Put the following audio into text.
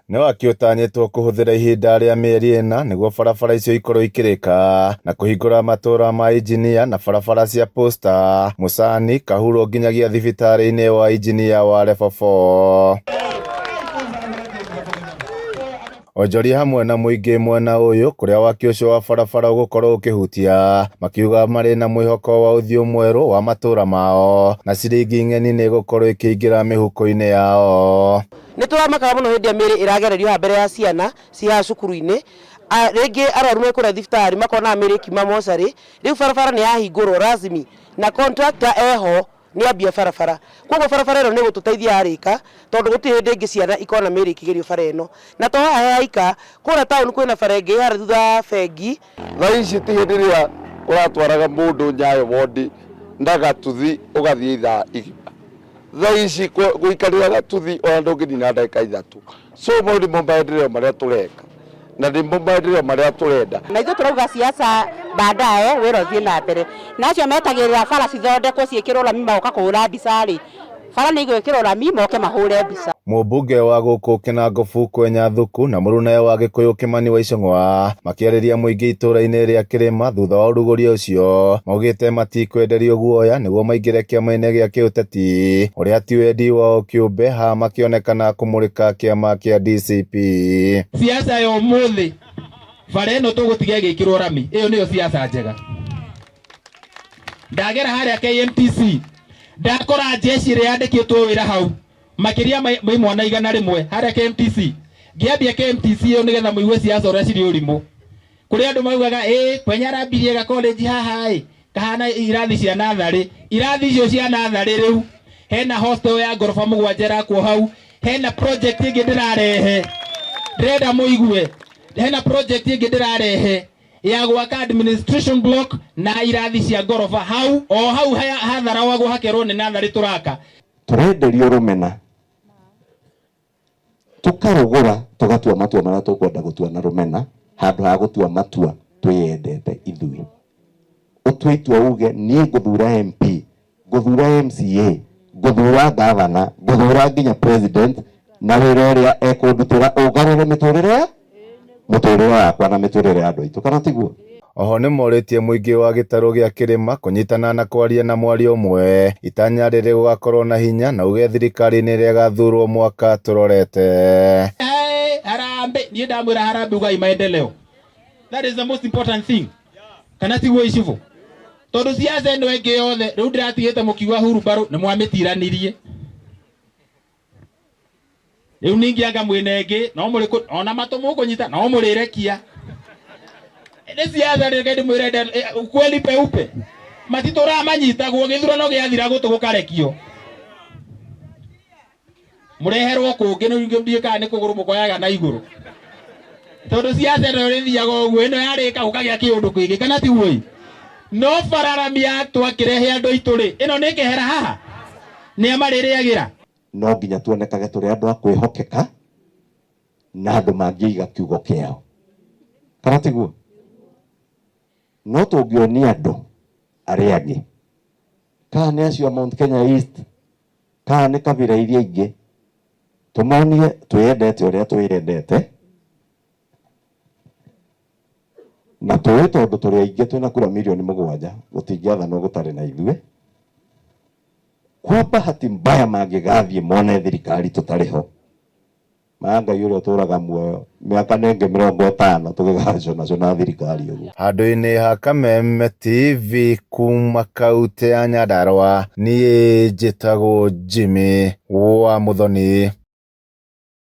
Nĩ waki ũtanyĩtwo kũhũthĩra ihinda rĩa mĩeri ĩna nĩguo barabara icio ikorwo ikĩrĩka na kũhingũra matũra ma Injinia na barabara cia Posta, Mũcani, Kahuro nginyagia thibitarĩ-inĩ wa Injinia wa Level 4. Onjoria hamwe na mũingĩ mwena ũyũ kũrĩa waki ũcio wa barabara ũgũkorwo ũkĩhutia makiuga marĩ na mwĩhoko wa ũthiũ mwerũ wa matũra mao na ciringi ng'eni nĩ ĩgũkorwo ĩkĩingĩra mĩhuko-inĩ yao. Nĩ tũramakaga mũno hĩndĩ ĩrĩa mĩĩrĩ ĩragererio haha mbere ya ciana ciĩ haha cukuru-inĩ, rĩngĩ arwaru me kũrĩa thibitarĩ makonaga mĩĩrĩ ĩkiuma mocarĩ, rĩu barabara nĩ yahingũrwo rasmi na contractor eho nĩ ambia barabara. Kwoguo barabara ĩno nĩ ĩgũtũteithia yarĩka tondũ gũtirĩ hĩndĩ ĩngĩ ciana ikona mĩĩrĩ ĩkĩgerio bara ĩno. Na to haha he haika, kũrĩa taũni kwĩna bara ĩngĩ ĩ harĩa thutha wa bengi. Thaa ici ti hĩndĩ ĩrĩa ũratwaraga mũndũ Nyayo wondi na gatuthi ũgathiĩ ithaa igima. Thaa ici gũikarĩra gatuthi ona ndũngĩnina ndagĩka ithatũ. So mau nĩmo maendeleo marĩa tũreka na nĩmo maendeleo marĩa tũrenda. Na ithuĩ tũrauga siasa baadaye, wĩra ũthiĩ na mbere. Na acio metagĩrĩra bara cithondekwo ciĩkĩrwo rami magoka kũhũra mbica rĩ, bara nĩ igwĩkĩrwo rami moke mahũre mbica. Mũmbunge wa gũkũ Kĩnangobu Kwenya Thuku na mũrunawe wa Gĩkũyũ Kĩmani wa Icũng'wa makĩarĩria mũingĩ itũũra-inĩ rĩa Kĩrĩma thutha wa ũrugũria ũcio maugĩte matikwenderio guoya nĩguo maingĩre kĩama-inĩ gĩa kĩũteti ũrĩa ti wendi wao kĩũmbe haha makĩonekana kũmũrĩka kĩama kĩa DCP. Siasa ya ũmũthĩ bara ĩno tũgũtiga ĩgĩkĩrwo rami, ĩyo nĩyo siasa njega. Ndagera harĩa KMTC ndakora jeshi ĩrĩa yandĩkĩtwo wĩra hau makĩria ma imwana 100 harĩa KMTC. Ngĩambia KMTC ĩyo nĩgetha mũigue siasa ũrĩa cirĩ ũrimũ. Kũrĩ andũ maugaga ĩ Kwenya arambirie ga college haha ĩ kahana irathi cia natharĩ. Irathi icio cia natharĩ rĩu hena hostel ya ngoroba mũgwanja ĩrakwo hau, hena project ĩngĩ ndĩrarehe ndĩrenda mũigue, hena project ĩngĩ ndĩrarehe ya gwaka administration block na irathi cia ngoroba hau o hau hatharawagwo hakerwo nĩ natharĩ tũraka. Tũrenderio rũmena, tũkarũgũra tũgatua matua marĩa tũkwenda gũtua na rũmena handũ ha gũtua matua twĩyendete ithuĩ. Ũtue itua uge niĩ ngũthura MP, ngũthura MCA, ngũthura gavana, ngũthura nginya president na wĩra ũrĩa ekũndutĩra ũngarũre mĩtũrĩre ya mũtũrĩre wakwa na mĩtũrĩre ya andũ aitũ, kana tiguo? Oho nĩmorĩtie mũingĩ wa gĩtarũ gĩa kĩrĩma kũnyitana na kwaria na mwario ũmwe itanya rĩrĩ gũgakorwo na hinya na uge thirikari-inĩ ĩrĩa ĩgathurwo mwaka tũrorete. Hey, harambee niĩ ndamwĩra harambee ugai maendeleo. That is the most important thing. Kana tiguo icibu? Tondũ siasa ĩno ĩngĩ yothe rĩu ndĩratigĩte mũkiuga hurumbarũ nĩ mwamĩtiranirie. Rĩu ningĩ anga mwĩna ĩngĩ no mũrĩ ona matũ mũkũnyita no mũrĩrekia. Nĩ siasa reke ndĩmwĩre ukweli peupe. Matitũraga manyitagwo gĩthurano gĩathira gũtũ gũkarekio. Mũreherwo kũngĩ nĩ ndiũĩ kana nĩ kũgũrũ mũkoyaga na igũrũ. Tondũ siasa ĩno ĩrĩthiaga ũguo ĩno yarĩka gũkagĩa kĩũndũ kĩngĩ kana tiguo ĩ? No bararamia twakĩrehe andũ aitũ rĩ, ĩno nĩ kehera haha? Nĩ a marĩrĩagĩra? No nginya tuonekage tũrĩ andũ a kwĩhokeka na andũ mangĩiga kiugo kĩao, kana tiguo? No tũngĩonia andũ arĩa angĩ, kana nĩ acio a Mount Kenya East, kana nĩ kabira iria ingĩ, tũmonie twĩyendete ũrĩa twĩyendete, na tũĩ tondũ tũrĩ aingĩ twĩna kura mirioni mũgwanja, gũtingĩathanwo gũtarĩ na ithuĩ. Kwa bahati mbaya mangĩgathiĩ mone thirikari tũtarĩ ho, ma Ngai ũrĩa ũtũraga muoyo, mĩaka nĩ ĩngĩ 50 tũgĩgacũnacũna thirikari ũguo. Handũ-inĩ ha Kameme TV kuma kaunti ya Nyandarua, niĩ njĩtagwo Jimmy wa Muthoni.